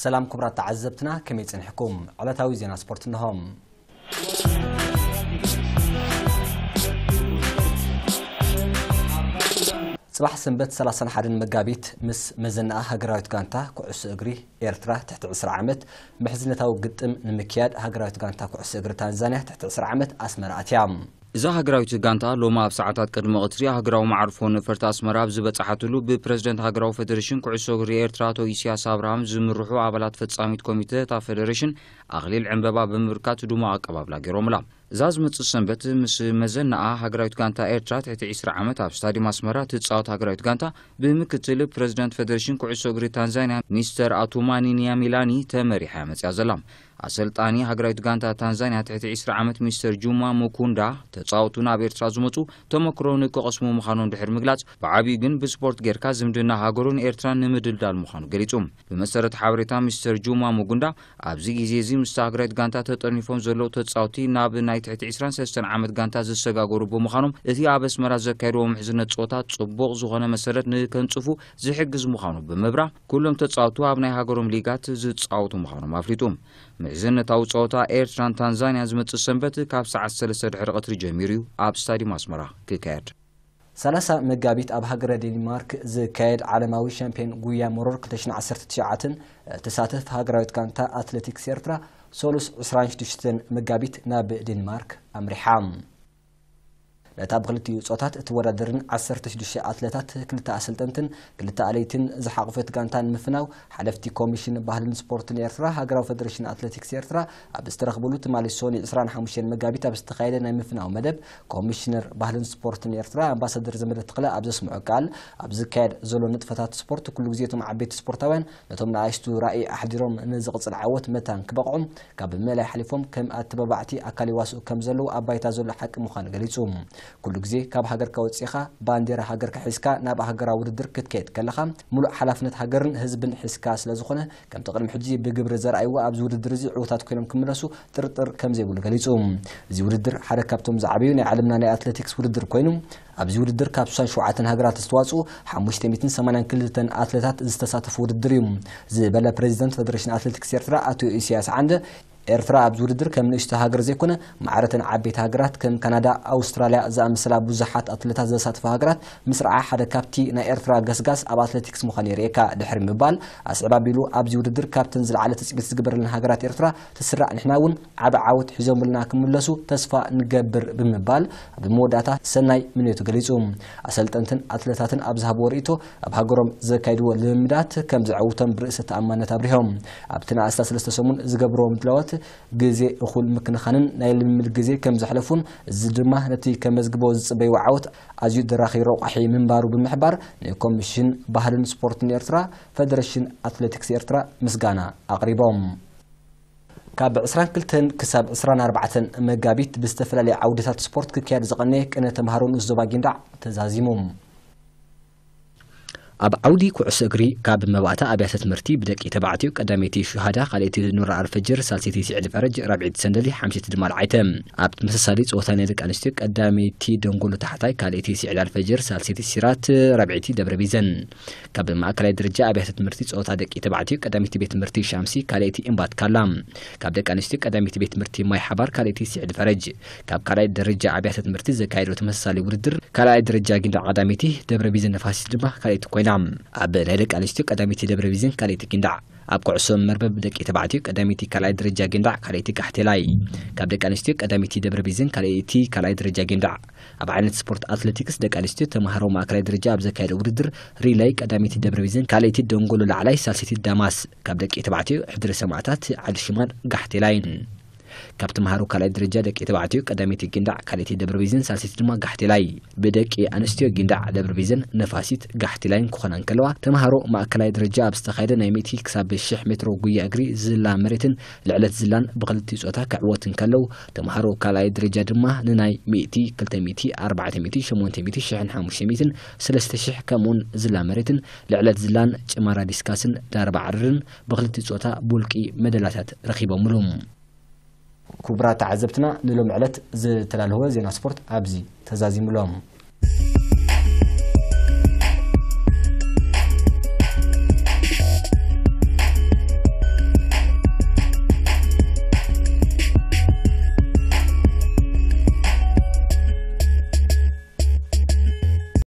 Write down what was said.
ሰላም ክቡራት ተዓዘብትና፣ ከመይ ጸኒሕኩም? ዕለታዊ ዜና ስፖርት እንሆ። ጽባሕ ሰንበት ሰላሳን ሓደን መጋቢት ምስ መዘናኣ ሃገራዊት ጋንታ ኩዕሶ እግሪ ኤርትራ ትሕቲ ዕስራ ዓመት ምሕዝነታዊ ግጥም ንምክያድ ሃገራዊት ጋንታ ኩዕሶ እግሪ ታንዛንያ ትሕቲ ዕስራ ዓመት ኣስመራ ኣትያ። እዛ ሃገራዊት ጋንታ ሎሚ ኣብ ሰዓታት ቅድሚ ቀትሪ ሃገራዊ መዓርፎ ነፈርቲ ኣስመራ ኣብ ዝበጽሓትሉ ብፕረዚደንት ሃገራዊ ፌደሬሽን ኩዕሶ እግሪ ኤርትራ ኣቶ ኢሳያስ ኣብርሃም ዝምርሑ ኣባላት ፈጻሚት ኮሚተ እታ ፌደሬሽን ኣኽሊል ዕምበባ ብምብርካት ድሙቕ ኣቀባብላ ገይሮምላ። እዛ ዝመጽእ ሰንበት ምስ መዘናኣ ሃገራዊት ጋንታ ኤርትራ ትሕቲ ዕስራ ዓመት ኣብ ስታዲየም ኣስመራ ትጻወት ሃገራዊት ጋንታ ብምክትል ፕረዚደንት ፌደሬሽን ኩዕሶ እግሪ ታንዛንያ ሚስተር ኣቱማኒ ኒያሚላኒ ተመሪሓ እያ መጽያ ዘላ። ኣሰልጣኒ ሃገራዊት ጋንታ ታንዛንያ ትሕቲ ዕስራ ዓመት ሚስተር ጁማ ሙኩንዳ ተጻወቱ ናብ ኤርትራ ዝመጹ ተመክሮ ንክቐስሙ ምዃኖም ድሕሪ ምግላጽ፣ ብዓቢኡ ግን ብስፖርት ጌርካ ዝምድና ሃገሩን ኤርትራን ንምድልዳል ምዃኑ ገሊጹ። ብመሰረት ሓበሬታ ሚስተር ጁማ ሙጉንዳ፣ ኣብዚ ግዜ እዚ ምስታ ሃገራዊት ጋንታ ተጠርኒፎም ዘለዉ ተጻወቲ ናብ ናይ ትሕቲ ዕስራን ሰለስተን ዓመት ጋንታ ዝሰጋገሩ ብምዃኖም፣ እቲ ኣብ ኣስመራ ዘካየድዎ ምሕዝነት ጸወታ ጽቡቕ ዝኾነ መሰረት ንከንጽፉ ዝሕግዝ ምዃኑ ብምብራህ፣ ኩሎም ተጻወቱ ኣብ ናይ ሃገሮም ሊጋት ዝጻወቱ ምዃኖም ኣፍሊጡ። ምሕዝነታዊ ጸወታ ኤርትራን ታንዛንያን ዝመጽእ ሰንበት ካብ ሰዓት ሰለስተ ድሕሪ ቀትሪ ጀሚሩ እዩ ኣብ ስታዲየም ኣስመራ ክካየድ። ሰላሳ መጋቢት ኣብ ሃገረ ዴንማርክ ዝካየድ ዓለማዊ ሻምፒዮን ጉያ መሮር ክልተ ሽሕን ዓሰርተ ትሽዓተን እትሳተፍ ሃገራዊት ጋንታ ኣትሌቲክስ ኤርትራ ሰሉስ ዕስራን ሽዱሽተን መጋቢት ናብ ዴንማርክ ኣምሪሓ። ነታ ብክልቲኡ ጾታት እትወዳደርን ዓሰርተ ሽዱሽተ ኣትለታት፣ ክልተ ኣሰልጠንትን ክልተ ኣለይትን ዝሓቑፈት ጋንታ ንምፍናው ሓለፍቲ ኮሚሽን ባህልን ስፖርትን ኤርትራ፣ ሃገራዊ ፌደሬሽን ኣትሌቲክስ ኤርትራ ኣብ ዝተረኽብሉ ትማሊ ሰኑይ ዕስራን ሓሙሽተን መጋቢት ኣብ ዝተኻየደ ናይ ምፍናው መደብ፣ ኮሚሽነር ባህልን ስፖርትን ኤርትራ ኣምባሳደር ዘመደ ተኽለ ኣብ ዘስምዖ ቃል፣ ኣብ ዝካየድ ዘሎ ንጥፈታት ስፖርት ኩሉ ግዜ እቶም ዓበይቲ ስፖርታውያን ነቶም ንኣሽቱ ራእይ ኣሕዲሮም ንዝቕጽል ዓወት መታን ክበቕዑ ካብ ምእላይ ሓሊፎም ከም ኣተባባዕቲ ኣካል ይዋስኡ ከም ዘለዉ ኣብ ባይታ ዘሎ ሓቂ ምዃኑ ገሊጹ። ኩሉ ግዜ ካብ ሃገርካ ወጺኻ ባንዴራ ሃገርካ ሒዝካ ናብ ሃገራዊ ውድድር ክትከይድ ከለኻ፣ ሙሉእ ሓላፍነት ሃገርን ህዝብን ሒዝካ ስለ ዝኾነ፣ ከምቲ ቅድሚ ሕጂ ብግብሪ ዘርኣይዎ ኣብዚ ውድድር እዚ ዕዉታት ኮይኖም ክምለሱ ጥርጥር ከም ዘይብሉ ገሊጹ። እዚ ውድድር ሓደ ካብቶም ዝዓበዩ ናይ ዓለምና ናይ ኣትሌቲክስ ውድድር ኮይኑ፣ ኣብዚ ውድድር ካብ ስሳን ሸውዓተን ሃገራት ዝተዋጽኡ ሓሙሽተ ሚእትን ሰማንያን ክልተን ኣትሌታት ዝተሳተፉ ውድድር እዩ ዝበለ ፕሬዚደንት ፌደሬሽን ኣትሌቲክስ ኤርትራ ኣቶ ኢሳያስ ዓንደ፣ ኤርትራ ኣብዚ ውድድር ከም ንእሽቶ ሃገር ዘይኮነ፣ ማዕረተን ዓበይቲ ሃገራት ከም ካናዳ፣ ኣውስትራልያ ዝኣመሰላ ብዙሓት ኣትሌታት ዘሳተፋ ሃገራት ምስርዓ ሓደ ካብቲ ናይ ኤርትራ ገስጋስ ኣብ ኣትሌቲክስ ምዃኑ የርእየካ ድሕሪ ምባል፣ ኣስዕብ ኣቢሉ፣ ኣብዚ ውድድር ካብተን ዝለዓለ ትጽቢት ዝግበረለን ሃገራት ኤርትራ ትስራዕ፣ ንሕና እውን ዓቢ ዓወት ሒዞምልና ክምለሱ ተስፋ ንገብር ብምባል ኣብ መወዳእታ ሰናይ ምንዮቱ ገሊጹ። ኣሰልጠንትን ኣትለታትን ኣብ ዝሃብዎ ርእይቶ፣ ኣብ ሃገሮም ዘካይድዎ ልምምዳት ከም ዘዕውቶም ብርእሰ ተኣማንነት ኣብሪሆም። ኣብቲ ንኣስታት ሰለስተ ሰሙን ዝገብርዎ ምድላዋት ግዜ እኹል ምክንኻንን ናይ ልምምድ ግዜ ከም ዘሕለፉን፣ እዚ ድማ ነቲ ከመዝግቦ ዝጽበይዎ ዓወት ኣዝዩ ደራኺ ረቋሒ ምንባሩ ብምሕባር፣ ንኮሚሽን ባህልን ስፖርትን ኤርትራ፣ ፌደሬሽን ኣትሌቲክስ ኤርትራ ምስጋና ኣቕሪቦም። ካብ ዕስራን ክልተን ክሳብ ዕስራን ኣርባዕተን መጋቢት ብዝተፈላለየ ዓውድታት ስፖርት ክካየድ ዝቐነየ ቅነ ተምሃሮ ንኡስ ዞባ ጊንዳዕ ተዛዚሙ። ኣብ ዓውዲ ኩዕሶ እግሪ ካብ መባእታ ኣብያተ ትምህርቲ ብደቂ ተባዕትዮ ቀዳመይቲ ሹሃዳ፣ ካልኣይቲ ኑር ኣልፈጅር፣ ሳልሰይቲ ሲዕድ ፈረጅ፣ ራብዐይቲ ሰንደሊ፣ ሓምሸይቲ ድማ ልዓይተ። ኣብ ተመሳሳሊ ጸወታ ናይ ደቂ ኣንስትዮ ቀዳመይቲ ደንጎሎ ታሕታይ፣ ካልኣይቲ ሲዕድ ኣልፈጅር፣ ሳልሰይቲ ሲራት፣ ራብዐይቲ ደብረ ቢዘን። ካብ ማእከላይ ደረጃ ኣብያተ ትምህርቲ ጸወታ ደቂ ተባዕትዮ ቀዳመይቲ ቤት ትምህርቲ ሻምሲ፣ ካልኣይቲ እምባት ካላ። ካብ ደቂ ኣንስትዮ ቀዳመይቲ ቤት ትምህርቲ ማይ ሓባር፣ ካልኣይቲ ሲዕድ ፈረጅ። ካብ ካልኣይ ደረጃ ኣብያተ ትምህርቲ ዘካየደው ተመሳሳሊ ውድድር ካልኣይ ደረጃ ጊንዳዕ ቀዳመይቲ፣ ደብረ ቢዘን ነፋሲት ድማ ካልኣይቲ ኮይና። ኣብ ናይ ደቂ ኣንስትዮ ቀዳመይቲ ደብረ ቢዘን፣ ካልኣይቲ ጊንዳዕ። ኣብ ኩዕሶ መርበብ ደቂ ተባዕትዮ ቀዳመይቲ ካልኣይ ደረጃ ጊንዳዕ፣ ካልኣይቲ ጋሕቴላይ። ካብ ደቂ ኣንስትዮ ቀዳመይቲ ደብረ ቢዘን፣ ካልኣይቲ ካልኣይ ደረጃ ጊንዳዕ። ኣብ ዓይነት ስፖርት ኣትሌቲክስ ደቂ ኣንስትዮ ተምሃሮ ማእከላይ ደረጃ ኣብ ዘካየደ ውድድር ሪላይ ቀዳመይቲ ደብረ ቢዘን፣ ካልኣይቲ ደንጎሎ ላዕላይ፣ ሳልሰይቲ ዳማስ። ካብ ደቂ ተባዕትዮ ሕድሪ ሰማእታት ዓዲ ሽማን ጋሕቴላይን። ካብ ተምሃሮ ካልኣይ ደረጃ ደቂ ተባዕትዮ ቀዳመይቲ ጊንዳዕ፣ ካልኣይቲ ደብረ ቢዘን፣ ሳልሰይቲ ድማ ጋሕቴላይ። ብደቂ ኣንስትዮ ጊንዳዕ፣ ደብረ ቢዘን፣ ነፋሲት፣ ጋሕቴላይን ክኾና እንከለዋ፣ ተምሃሮ ማእከላይ ደረጃ ኣብ ዝተኻየደ ናይ ሚእቲ ክሳብ ሽሕ ሜትሮ ጉያ እግሪ ዝላ መሬትን ልዕለት ዝላን ብኽልቲኡ ጾታ ክዕወት እንከለዉ፣ ተምሃሮ ካልኣይ ደረጃ ድማ ንናይ ሚእቲ፣ ክልተ ሚእቲ፣ ኣርባዕተ ሚእቲ፣ ሸሞንተ ሚእቲ፣ ሽሕን ሓሙሽተ ሚእትን፣ ሰለስተ ሽሕ ከምኡውን ዝላ መሬትን ልዕለት ዝላን ጭማራ ዲስካስን ዳርባ ዓርርን ብኽልቲኡ ጾታ ብውልቂ መደላታት ረኺቦምሉ። ክቡራት ተዓዘብትና፣ ንሎም ዕለት ዝተዳለወ ዜና ስፖርት ኣብዚ ተዛዚሙሎም።